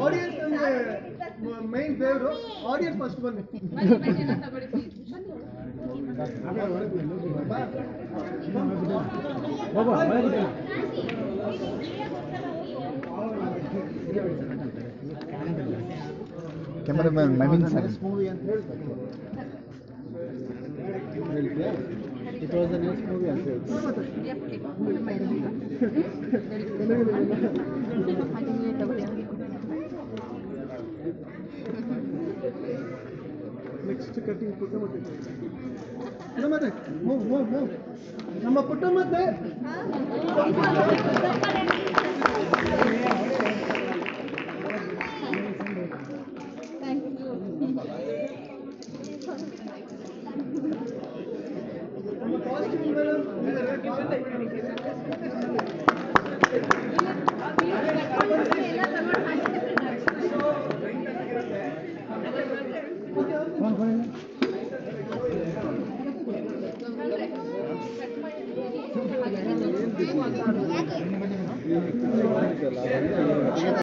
Audience main favour audience first ಬನ್ನಿ. Cameraman Naveen sir movie ಅಂತ ಹೇಳ್ತಾರೆ. It was a nice movie ಅಂತ ಹೇಳ್ತಾರೆ. ನೆಕ್ಸ್ಟ್ ಕಟಿಂಗ್ ಪುಟ್ಟಮತ್ತೆ, ಪುಟ್ಟಮತ್ತೆ, ಮೂವ್ ಮೂವ್ ಮೂವ್, ನಮ್ಮ ಪುಟ್ಟಮತ್ತೆ.